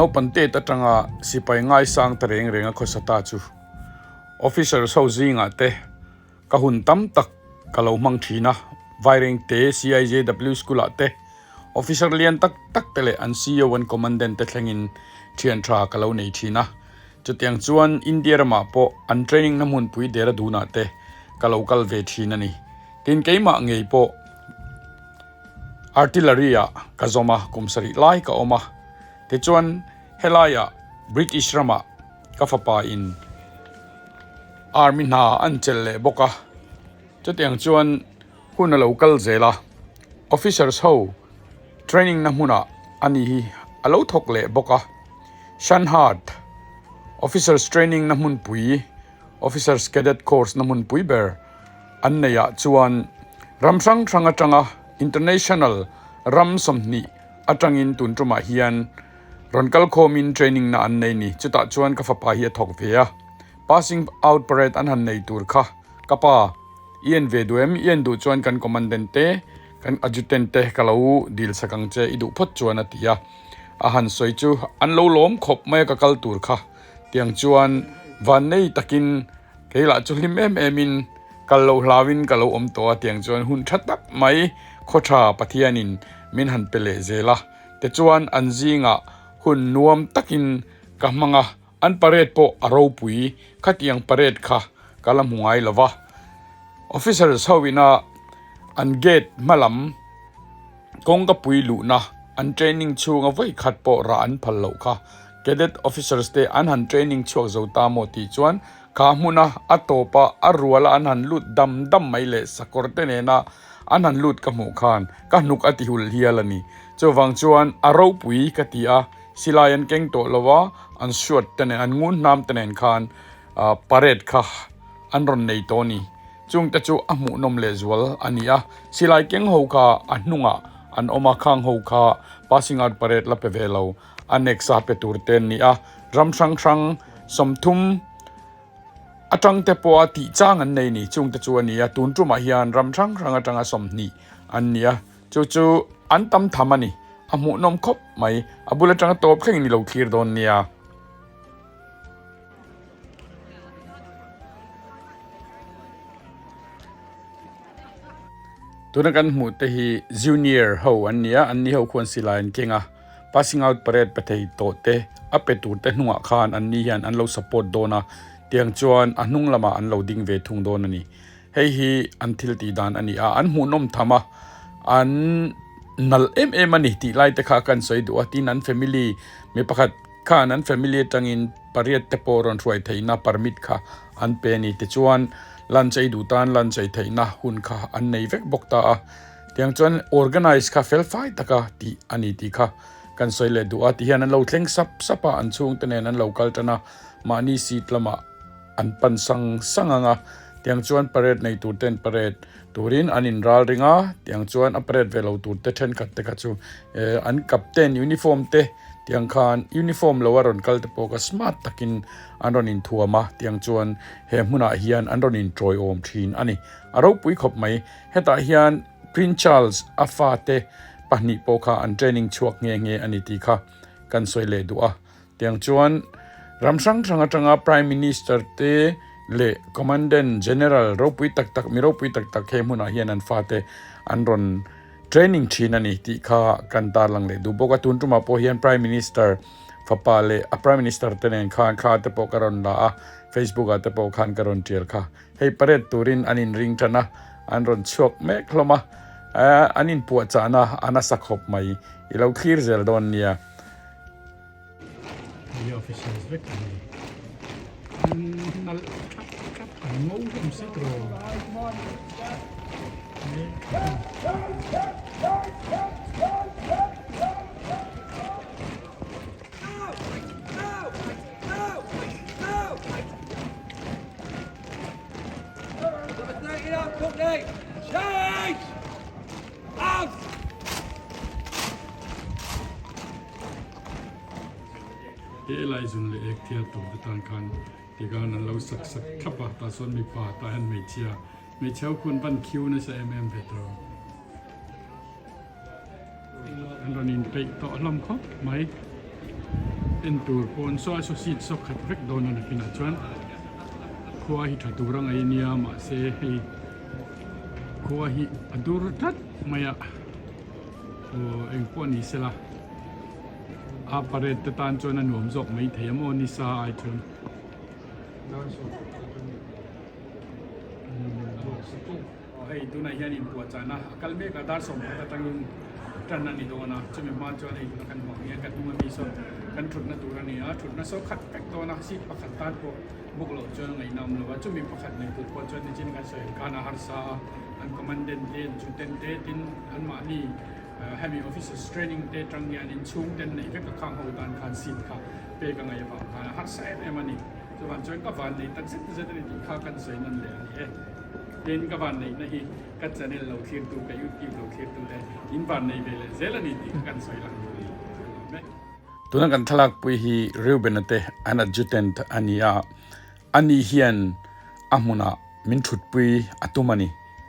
Naupan tet atanga sipai ngaisang ta reng reng a khawsa ta chu officers ho zingah te ka hun tam tak ka lo hmang thin a, Vairengte CIJW School ah te officer lian tak tak te leh an CO an commandant te thlengin thian tha ka lo nei thin a, chutiang chuan India ramah pawh an training na hmunpui Dehradun ah te ka lo kal ve thin a ni. Tin keimah ngei pawh Artillery ah ka zawm a, kum sarih lai ka awm a. Tichuan helaiah British ramah ka fapa in Army hna an chelh leh bawk a. Chutiang chuan hun a lo kal zel a, Officers ho training na hmunah ani hi a lo thawk leh bawk a. Sandhurst Officers training na hmunpui Officers Cadet Course na hmunpui ber an neihah chuan ram hrang hrang atanga International ram 20 atangin tun tumah hian rawn kal khawmin training na an nei ni. Chutah chuan ka fapa hi a thawk ve a, passing out parade an han nei tur kha ka pa i en ve duh em? I en duh chuan kan commandant te, kan adjutant te ka lo dil sak ang che i duh phawt chuan a ti a. A han sawi chu an lo lawm khawp mai a ka kal tur kha. Tiang chuan vannei takin kei lah chu hlim em em in kal lo hlau in ka lo awm tawh a tiang chuan hun tha tak mai khaw tha Pathianin min han pe leh zel a tichuan an zingah hun nuam takin ka hmang a an parade pawh a ropui khatiang parade kha ka la hmu ngai lo va officers ho ina an gate hma lam Kawngka pui luhna an training chhunga vawi khat pawh rah an phal loh kha. Cadet officers te an han training chhuak zo ta maw tih chuan kha hmuna a tawpa a ruala an han lut dam dam mai leh sakawr te nena an han lut ka hmuh khan ka hnuk a ti hul hial a ni. Chuvang chuan a ropui ka ti a, silai an keng tawh lo a, an suat te nen an ngun hnam te nen khan parade kha an rawn nei tawh a ni. Chungte chu a hmuhnawm lehzual a ni a, silai keng ho kha a hnungah an awm a, khang ho kha passing out parade la pe ve lo, a next a pe tur te an ni a, ram hrang hrang 30 atang te pawha tih chang an nei ni, chungte chu a ni a, tun tumah hian ram hrang hrang atanga 20 an ni a, chu chu an tam tham a ni, a hmuhnawm khawp mai, a bul atanga tawp thlengin i lo thlir dawn nia. Tuna kan hmuh te hi junior ho an ni a an ni ho khuan silai an keng a passing out parade pe thei tawh te a pe tur te hnungah khan an ni hian an lo support dawn a tiang chuan a hnung lamah an lo ding ve thung dawn a ni hei hi an thil tih dan a ni a an hmuhnawm tham a an nalh em em a ni tih lai te kha kan sawi duh a tin an family mi pakhat Khan an family atangin pariat te pawh rawn hruai theihna permit kha an pe a ni. Tichuan lunch ei duh tan lunch ei theihna hun kha an nei vek bawk ta a. Tiang chuan organize kha fel fai taka tih a ni tih kha kan sawi leh duh a. Tihian an lo thleng sap sap a, an chhungte nen an lo kal tan a, mahni seat lamah an pan sang sang ang a. Tiang chuan parade nei tur ten parade turin an inral ring a, tiang chuan a parade ve lo tur te thenkhat te kha chu an captain uniform te tiang khan uniform lo a rawn kal te pawh kha smart takin an rawn inthuam a, tiang chuan he hmunah hian an rawn intawiawm thin a ni. A ropui khawp mai, hetah hian Prince Charles a fate pahnih pawh kha an training chhuak nghe nghe a ni tih kha kan sawi leh duh a. Tiang chuan ram hrang hrang atanga Prime Minister te leh Commandant General ropui tak tak, mi ropui tak tak he hmunah hian an fate an rawn training thin a ni tih kha kan tarlang leh duh bawk a. Tun tumah pawh hian Prime Minister fapa leh a Prime Minister te nen khan thla te pawh ka rawn la a, Facebook ah te pawh khan ka rawn tial kha. Hei parade turin an inring tan a, an rawn chhuak mek hlawm a, an inpuahchahna a nasa khawp mai. I lo thlir zel dawn nia. Hei officers vek an ni. An nalh thap thap an ngo hlawm si tawh. Change! Out! He lai zun leh ek thial tur te tan khan tikhan an lo sak sak thlap a, tah chuan mipa tah hian hmeichhia, hmeichhe ho khuan van khiu nasa em em ve tawh. An rawn inpeih tawh hlawm khawp mai. En tur pawn saw saw seat saw khat vek dawn a nakinah chuan khua hi tha tur a ngaih ania mahse hei khua hi a dur tlat mai a aw engpawh ni sela a parade te tan chuan a nuam zawk mai thei a maw nisa ai chuan. Hei tunah hian inpuahchahna a kal mek a, dar 11 atangin tan a ni dawn a, chumi hma chuan hei tuna kan hmuh ang hian kan hnung ami sawn kan thutna tur a ni a, thutna saw khat vek dawn a, seat pakhat tan pawh buk loh chuan a ngaihna awm lo a, chumi pakhat nei tur pawh chuan nichin kan sawi ang khan a harsa a, an commandant te an chuten te tin anmahni hemi officers training te atang hian inchhung ten neih vek a khang ho tan khan seat kha pek a ngaih avang khan a harsa em em a ni. Chuvan chuan ka van nei tak zet zet a ni tih kha kan sawi nawn leh a ni e. Tin, ka van neihna hi ka channel lo thlirtu, ka youtube lo thlirtu te in van nei ve leh zel a ni tih kha kan sawi lang duh a ni. Ka lawm e. Tuna kan thlalak pui hi Reuben-a te an adjutant a ni a, ani hian a hmunah min thutpui a tum a ni.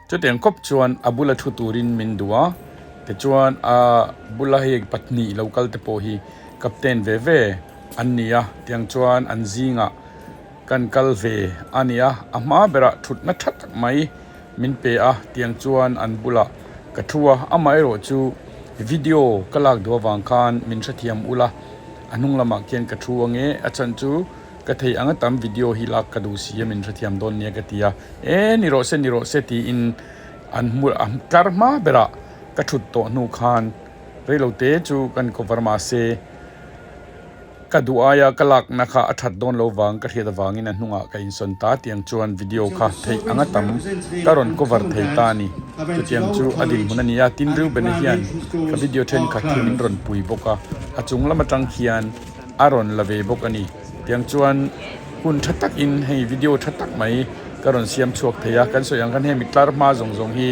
Chutiang khawp chuan a bula thu turin min duh a, tichuan a bula hei pahnih lo kal te pawh hi captain ve ve an ni a, tiang chuan an zingah kan kal ve a ni a, a hma berah thutna tha tak mai min pe a, tiang chuan an bulah ka thu a, amaherawh chu video ka lak duh avang khan min hrethiam ula, a hnung lamah khian ka thu ange, a chhan chu. Ka thei anga tam video hi lak ka duh si a min hrethiam dawn nia ka ti a, e ni rawh se ni rawh se tiin an hmu a tlar hma berah ka thut tawh hnu khan reilo te chu kan cover mahse ka duh aia ka lakna kha a that dawn lo vang ka hriat avangin a hnungah ka insawn ta tiang chuan video kha theih anga tam ka rawn cover thei ta a ni. Chutiang chu a dinhmun a ni a, tin Reuben-a hian ka video thenkhat hi min rawn pui bawk a, a chung lam atang khian a rawn la ve bawk a ni. Tiang chuan hun tha takin hei video tha tak mai ka rawn siam chhuak thei a, kan sawi ang khan hei mitlar hma zawng zawng hi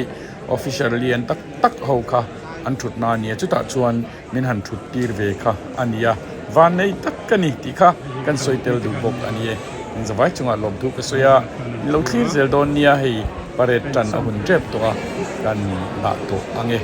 officer lian tak tak ho kha an thut na a ni a, chutah chuan min han thut tir ve kha a ni a, van nei tak ka ni tih kha kan sawi tel duh bawk a ni e. Eng zavai chungah lawmthu ka sawi a, min lo thlir zel dawn nia hei parade tan a hun tep tawh a, kan dah tawh ang e.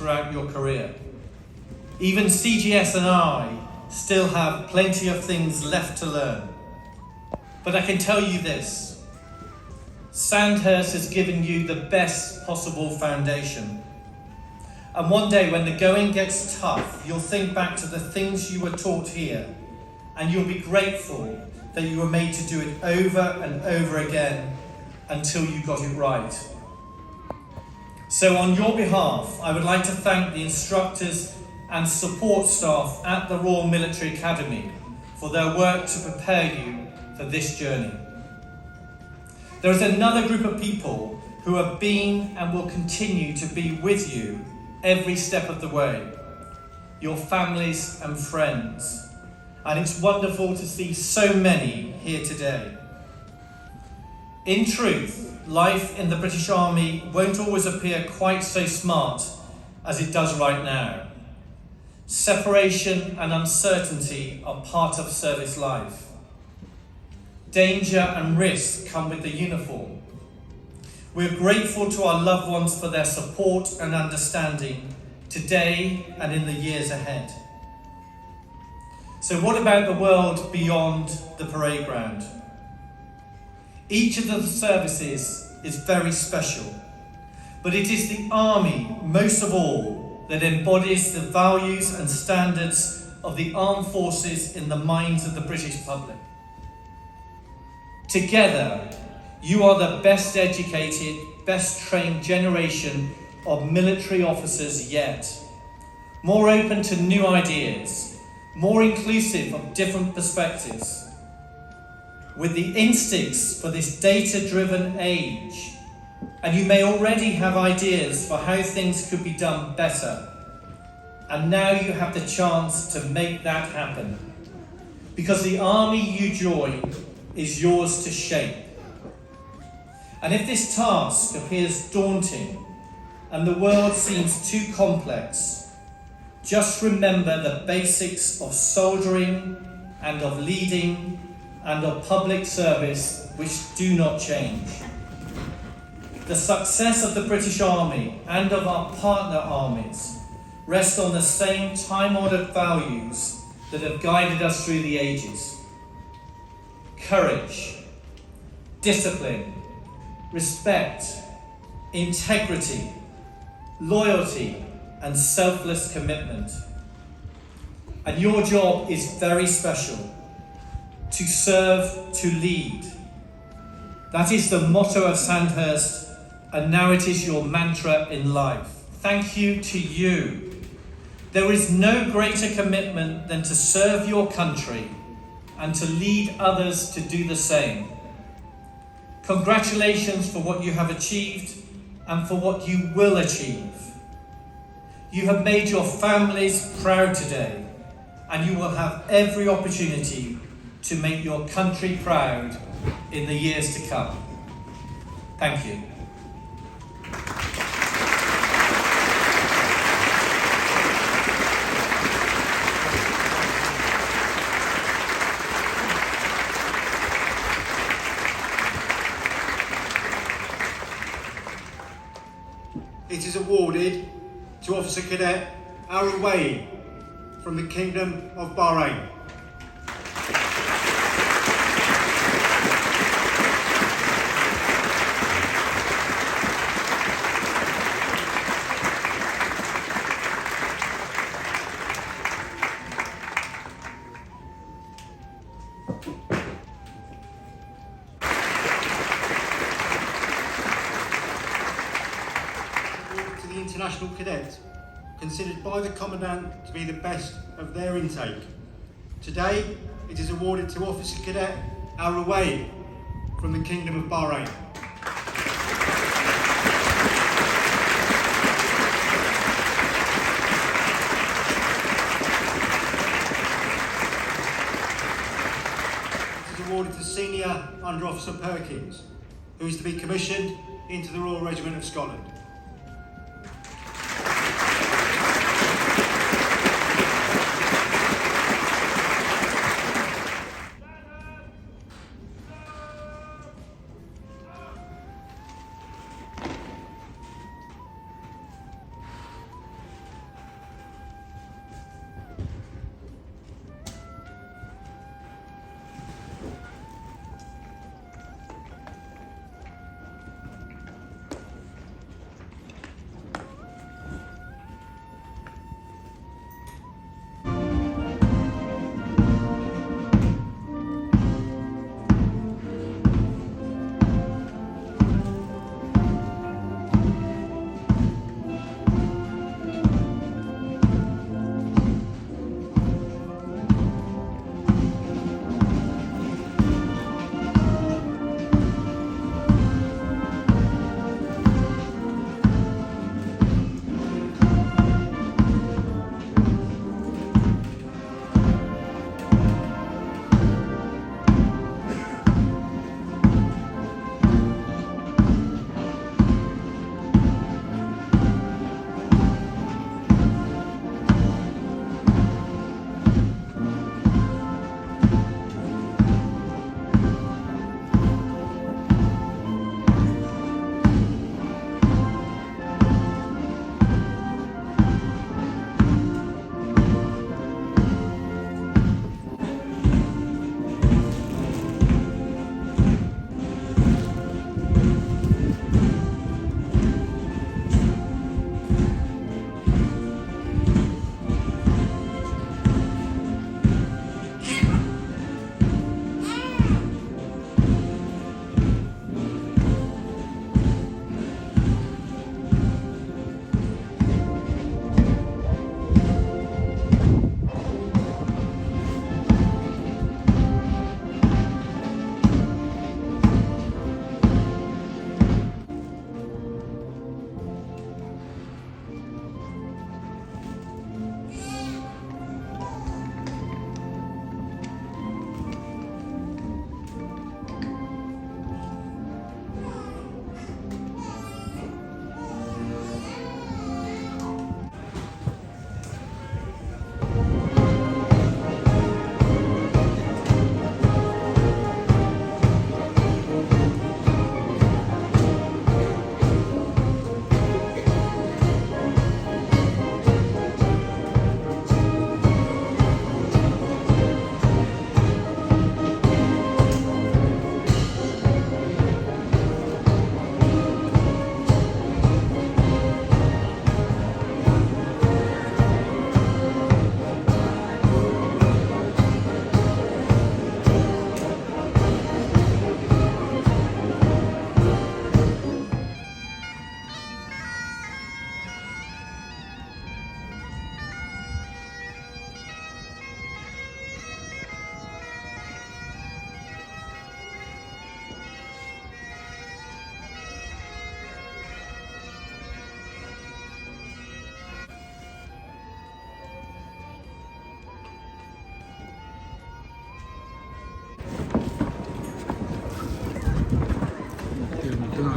throughout your career. Even CGS and I still have plenty of things left to learn. But I can tell you this Sandhurst has given you the best possible foundation. And one day when the going gets tough, you'll think back to the things you were taught here and you'll be grateful that you were made to do it over and over again until you got it right. So, on your behalf, I would like to thank the instructors and support staff at the Royal Military Academy for their work to prepare you for this journey. There is another group of people who have been and will continue to be with you every step of the way your families and friends. And it's wonderful to see so many here today. In truth, life in the British Army won't always appear quite so smart as it does right now. Separation and uncertainty are part of service life. Danger and risk come with the uniform. We are grateful to our loved ones for their support and understanding today and in the years ahead. So, what about the world beyond the parade ground? Each of the services is very special, but it is the army, most of all, that embodies the values and standards of the armed forces in the minds of the British public. Together, you are the best educated, best trained generation of military officers yet. More open to new ideas, more inclusive of different perspectives. With the instincts for this data driven age, and you may already have ideas for how things could be done better. And now you have the chance to make that happen. Because the army you join is yours to shape. And if this task appears daunting and the world seems too complex, just remember the basics of soldiering and of leading and of public service which do not change. The success of the British Army and of our partner armies rests on the same time honoured values that have guided us through the ages courage, discipline, respect, integrity, loyalty, and selfless commitment. And your job is very special to serve, to lead. That is the motto of Sandhurst, and now it is your mantra in life. Thank you to you. There is no greater commitment than to serve your country and to lead others to do the same. Congratulations for what you have achieved and for what you will achieve. You have made your families proud today, and you will have every opportunity to make your country proud in the years to come. Thank you. It is awarded to Officer Cadet Aruwei from the Kingdom of Bahrain. To the International Cadet, considered by the Commandant to be the best of their intake. Today, it is awarded to Officer Cadet Al Ruwai from the Kingdom of Bahrain. It is awarded to Senior Under Officer Perkins, who is to be commissioned into the Royal Regiment of Scotland.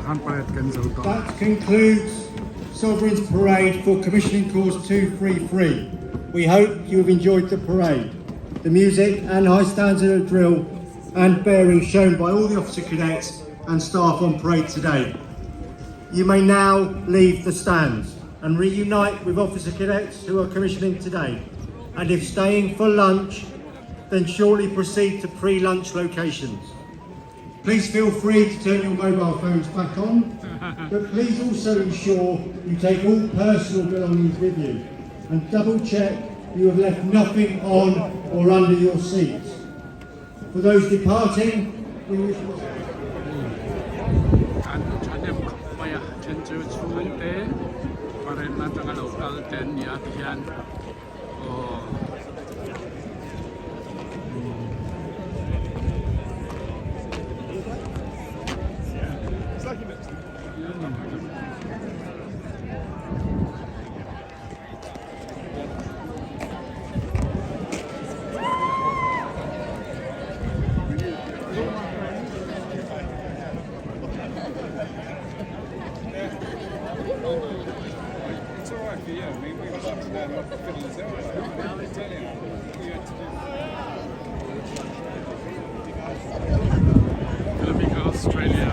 khan parade kan zo tawh. That concludes Sovereign's Parade for Commissioning Course 233. We hope you have enjoyed the parade, the music and high standard of drill and bearing shown by all the officer cadets and staff on parade today. You may now leave the stands and reunite with officer cadets who are commissioning today. And if staying for lunch, then shortly proceed to pre-lunch locations. Please feel free to turn your mobile phones back on, but please also ensure you take all personal belongings with you and double check you have left nothing on or under your seats. For those departing, we wish you... An thahnem khawp mai a, then chu chhungte parade atanga lo kal te an ni a tihian aw. Philippine Australia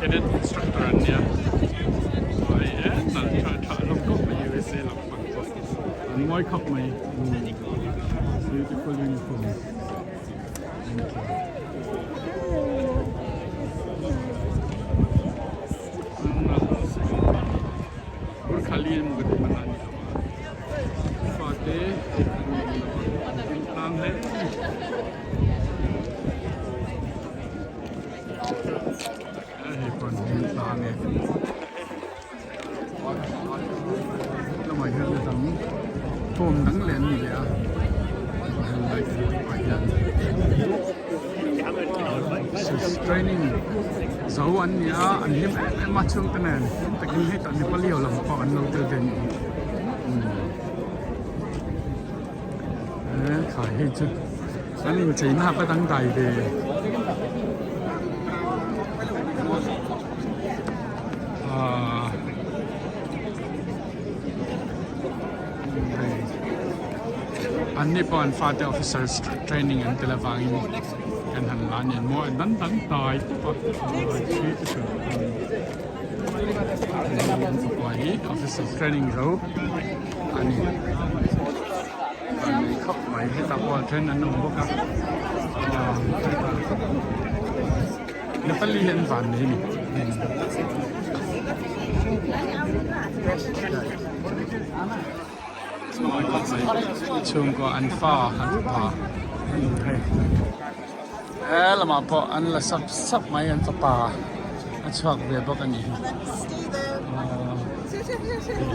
Cadet Instructor an nia hei e nalh tha tha hlawm khawp mai USA lam pang pawh an ngawi khawp mai beautiful uniform thank you an nalh Burkhali emaw ka ti hman a ni lo a fate an ni lo a an hlim tlang hle a ni. Hei pawh an hlim tlang e. Lamah hian a dang form dang leh an ni leh a helai ah hian training zo an ni a an hlim em em a chhungte nen hlim takin hetah Nepali ho lam pawh an lo tel ve a ni e khai hei chu an incheina a va dangdai ve. Ahh hei an ni pawh an fate officers training an tel avangin kan han la a ni maw an dang dai tawp a an fapa hi officer training zo a ni an nei khawp mai hetah pawh a then an awm bawk a Nepali hi an van nei a ni. Chhungkaw an fa an fapa hei he lamah pawh an la sap sap mai an fapa a chhuak ve bawk a ni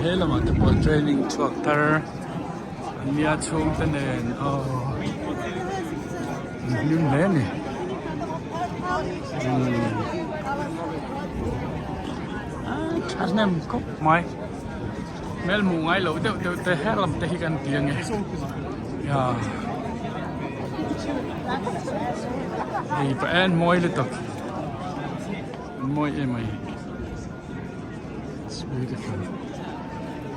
he lamah te pawh training chhuak thar an nia chhungte nen aw an hlim hle a ni. Thahnem khawp mai hmel hmuh ngai loh deuh deuh te her lam te hi kan ti ange ya hei pa en mawi lutuk mawi em mai it's beautiful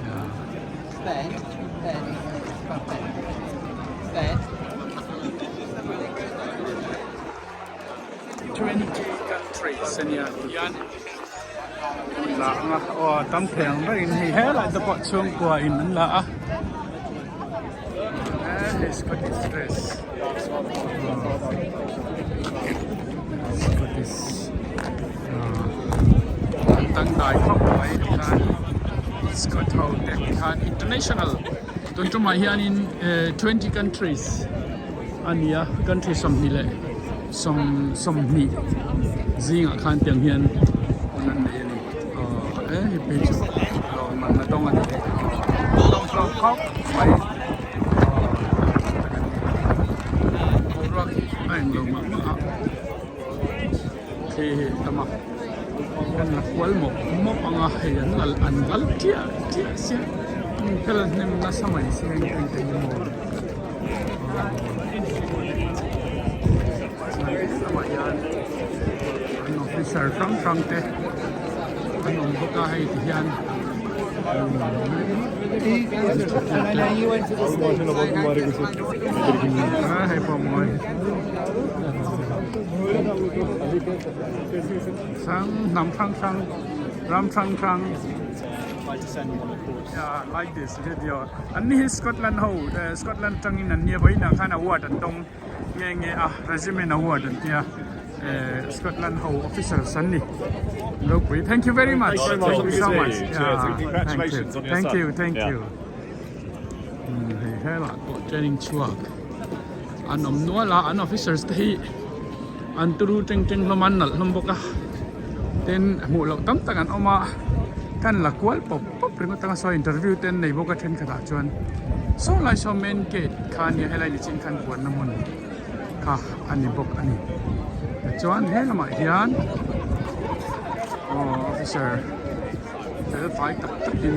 ya 20 countries ania hian la anga aw a tam thei ang berin hei helai te pawh chhungkua in an la a hei Scottish dress Scottish an dangdai khawp mai tikhan Scot ho te tikhan international tun tumah hianin 20 countries a ni a country 20 leh 20 zingah khan tiang hian hun an nei a ni aw he hei phei chu lawmman a dawng a ni hlawm khawp mai aw boruak hi a englo mah mah a khi hi tam a kan la kual mawp mawp ang a hei an lal an lal chiah chiah sia an fel hnem nasa mai sia engtin te hi maw. Lamah hian an officer hrang hrang te. an awm bawk a hei ti hian a hei pawh mawi hrang hnam hrang hrang ram hrang hrang like this video an ni hi Scotland ho Scotland atangin an nia vawiinah khan award an dawng. Nge nge a regiment award an tia eh Scotland ho officers an ni ropui thank you very much thank you so much thank you thank you thank you hei helai pawh training chhuak an awm nual a an officers te hi an turu teng teng hlawm a an nalh hlawm bawk a tin hmuh loh tam tak an awm a kan la kual pawp pawp ringawt anga sawi interview te an nei bawk a thenkhatah chuan saw lai saw main gate kha ania helai nichin khan buanna hmun kha a ni bawk a ni tichuan he lamah hian aw officer fel fai tak takin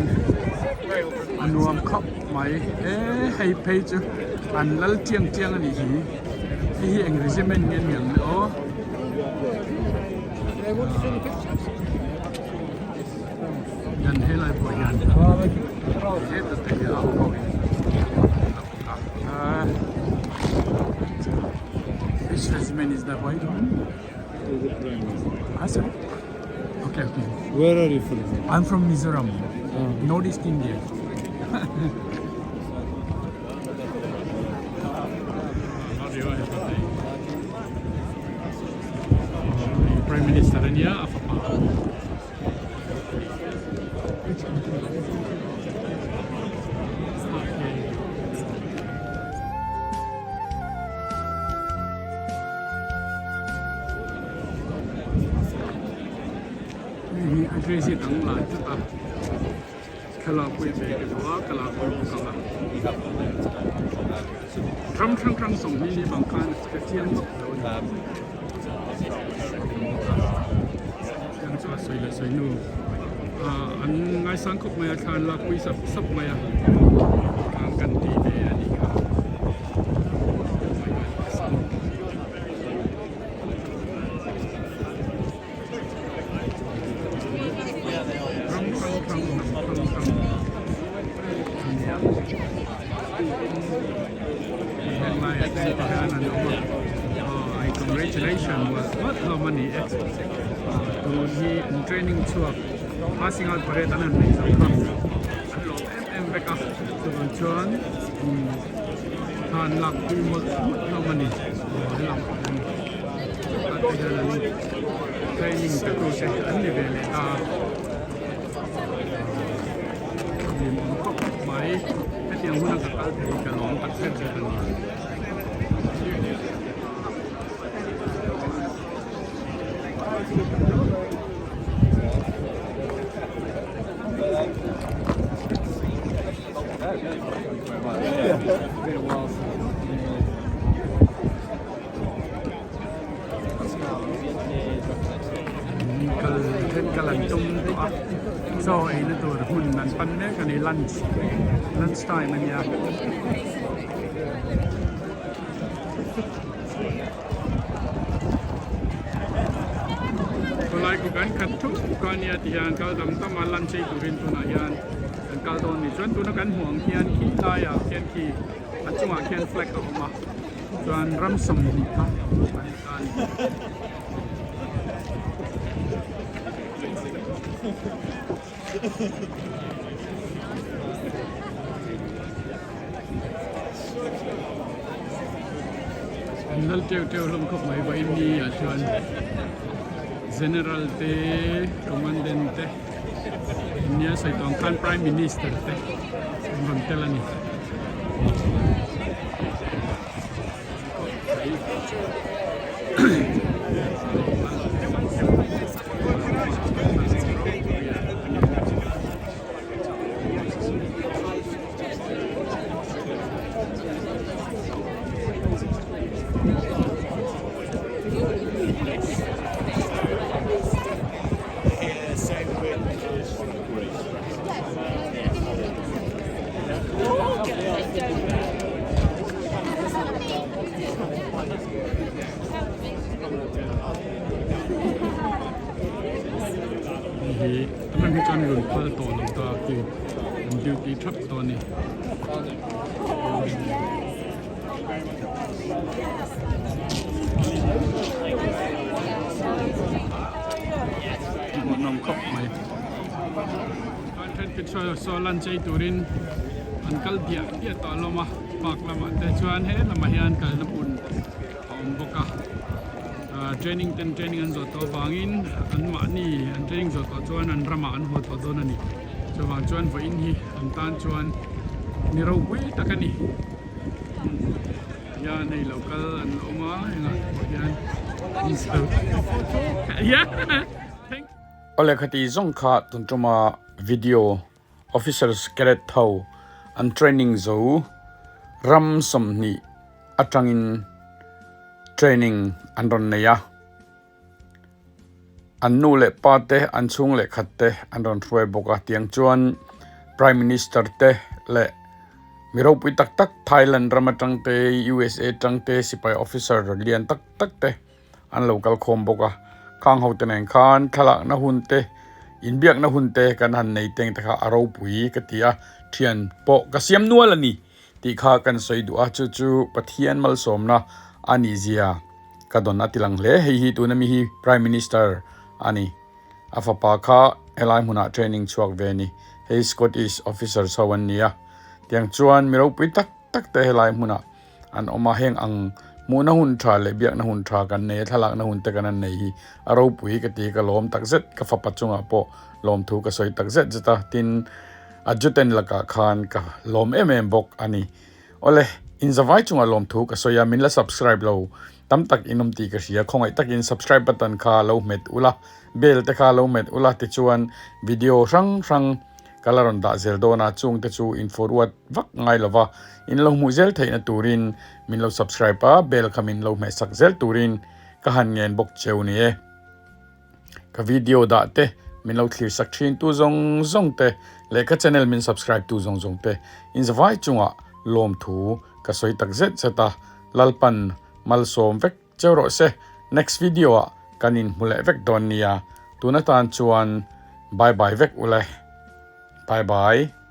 a nuam khawp mai e hei phei chu an lal chiang chiang a nih hi hei hi eng regiment nge niang le aw. Hian helai pawh hian heta te hi a ho ho in a bawk a Which regiment is the white one? Ah, sorry. Okay, okay. Where are you from? I'm from Mizoram, Northeast India. Prime Minister ania a fapa. Hei hi a dress hi dang lai tlat a thlalak pawh i ve ka duh a ka lak pawh bawk ang a ram hrang hrang sawmhnih ni vang khan ka chiang vak lo a ni. Tiang chu a sawi leh sawi nu ah an ngaisang khawp mai a thla an lakpui sap sap mai a khang kan ti ve a nih kha. Ram hrang hrang hnam hrang hrang a ni a heng laiah te hian an awm a aw I congratulation mawlh mawlh hlawm a ni e tun hi an training chhuak passing out parade an han neih zawh kha an lawm em em vek a chuvang chuan thla an lak pui mawlh mawlh hlawm a ni aw helam pawh hian chutah te hian an training pe tu te an ni ve leh ta a. Hlim awm khawp mai hetiang huna ka kal thei ka lawm tak zet zet a ni. Kal then kal an tum tawh a chaw ei na tur hmun an pan mek a ni lunch lunch time a nia. Khawlai ku kan khat thup ka nia ti hian kal dam tam a lunch ei turin tunah hian kan kal dawn a ni chuan tuna kan hmuh ang hian khi laiah khian khi a chungah khian flag a awm a. Chuan ram 20 kha a ni ta a ni. An lal teuh teuh hlawm khawp mai vawiin ni ah chuan General te Commandant te nia sawi tawng khan Prime Minister te an rawn tel a ni. Duty an duty thap tawh a ni. Hmuhnawm khawp mai. Chuan thenkhat saw saw lan chei turin an kal diah diah tawh alawm a park lamah te chuan he lamah hian kalna hmun a awm bawk a ah training ten training an zawh tawh avangin an mahni an training zawh tawh chuan an ramah an haw tawh dawn a ni chuvang chuan vawiin hi an tan chuan ni ropui tak a ni hian hei lo kal an awm a hengah te pawh hian yeah. Aw lehkha zawng kha tun tuma video officers cadet ho an training zo ram 20 atangin training an rawn nei a, an nu leh pa te an chhung leh khat te an rawn hruai bawk a tiang chuan prime minister te leh mi ropui tak tak Thailand ram atang te USA atang te sipai officer lian tak tak te. an lo kal khawm bawk a, khang ho te nen khan thlalakna hun te inbiakna hun te kan han nei teng te kha a ropui ka ti a, thian pawh ka siam nual a ni tih kha kan sawi duh a, chu chu Pathian malsawmna a nih zia ka dawn a ti lang hle, hei hi tuna mi hi Prime Minister a ni, a fapa kha helai hmunah training chhuak ve a ni, hei Scottish officers ho an ni a, tiang chuan mi ropui tak tak te helai hmunah an awm a, heng ang hmuhna hun tha leh biakna hun tha kan nei a, thlalakna hun te kan han nei hi a ropui ka ti ka lawm tak zet, ka fapa chungah pawh lawmthu ka sawi tak zet zet a, tin adjutant lakah khan ka lawm em em bawk a ni. Awle, inzavai chungah lawmthu ka sawi a, min la subscribe lo tam tak in awm tih ka hria, khawngaih takin subscribe button kha lo hmet ula, bell te kha lo hmet ula tichuan video hrang hrang Ka la rawn dah zel dawn a, chung te chu in forward vak ngai lo va, in lo hmuh zel theihna turin min lo subscribe a, bell kha min lo hmehsak zel turin ka han ngen bawk cheu ni e. Ka video dah te min lo thlir sak thin tu zawng zawng te leh ka channel min subscribe tu zawng zawng te in zavai chungah lawmthu ka sawi tak zet zet a, Lalpan malsawm vek Cheu rawh se, next video ah kan in hmu leh vek dawn nia, tun atan chuan bye bye vek ule. Bye bye.